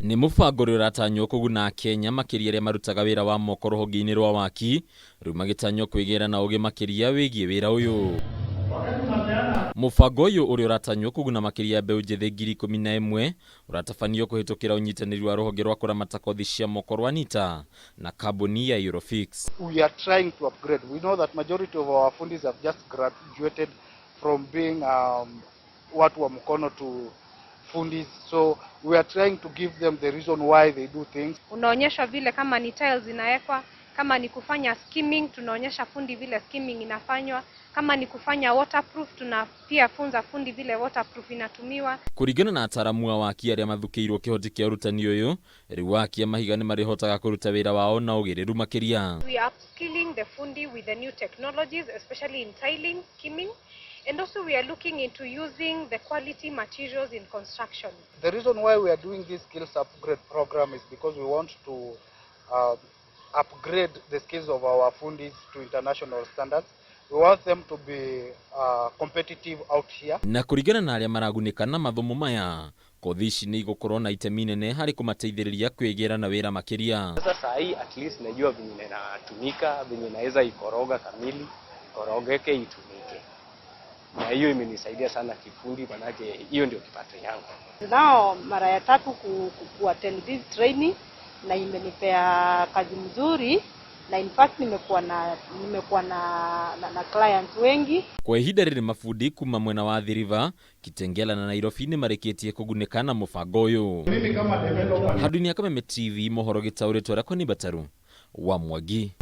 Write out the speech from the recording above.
Nĩ mũbango ũrĩa ũratanywo kũguna Akenya makĩria arĩa marutaga wĩra wa moko rũhonge-inĩ rwa waki, rĩu magĩtanywo kwĩgĩra na ũgĩ makĩria wĩgiĩ wĩra ũyũ. Mũbango ũyũ ũrĩa ũratanywo kũguna makĩria mbeũ njĩthĩ 11,000 ũratabanio kũhĩtũkĩra ũnyitanĩri wa rũhonge rwa kũramata kothi cia moko rwa NITA na kambuni ya Eurofix. We are trying to upgrade. We know that majority of our fundis have just graduated from being watu wa mkono to fundis. So we are trying to give them the reason why they do things. Unaonyeshwa vile kama ni tiles zinawekwa, kama ni kufanya skimming, tunaonyesha fundi vile skimming inafanywa, kama ni kufanya waterproof, tuna pia funza fundi vile waterproof inatumiwa. Kũringana na ataramu a waki arĩa mathukĩirwo kĩhoti kĩa ũrutani ũyũ, rĩu waki a mahiga nĩ marĩhotaga kũruta wĩra wao na ũgĩrĩru makĩria. We are upskilling the fundi with the new technologies, especially in tiling, skimming, and also we are looking into using the quality materials in construction. The reason why we are doing this skills upgrade program is because we want to upgrade the skills of our fundis to international standards. We want them to be competitive out here. Na kũringana na arĩa maragunĩka na mathomo maya, kothi ici nĩ igũkorwo na itemi nene harĩ kũmateithĩrĩria kwĩgĩra na wĩra makĩria. Sasa saa hii at least najua venye inatumika, venye naweza ikoroga kamili, ikorogeke itumike, na hiyo imenisaidia sana kifundi, manake hiyo ndio kipato yangu. Nao mara ya tatu ku attend this training na imenipea kazi mzuri na in fact nimekuwa na clients wengi. Kwa ihinda rĩrĩ mabundi kuma mwena wa Athi River, Kitengela na Nairobi nĩ marĩkĩtie kũgunĩka na mũbango ũyũ. Handũ-inĩ ya Kameme TV mohoro gĩtaũrĩtwo Rakoni Bataru wa Mwangi.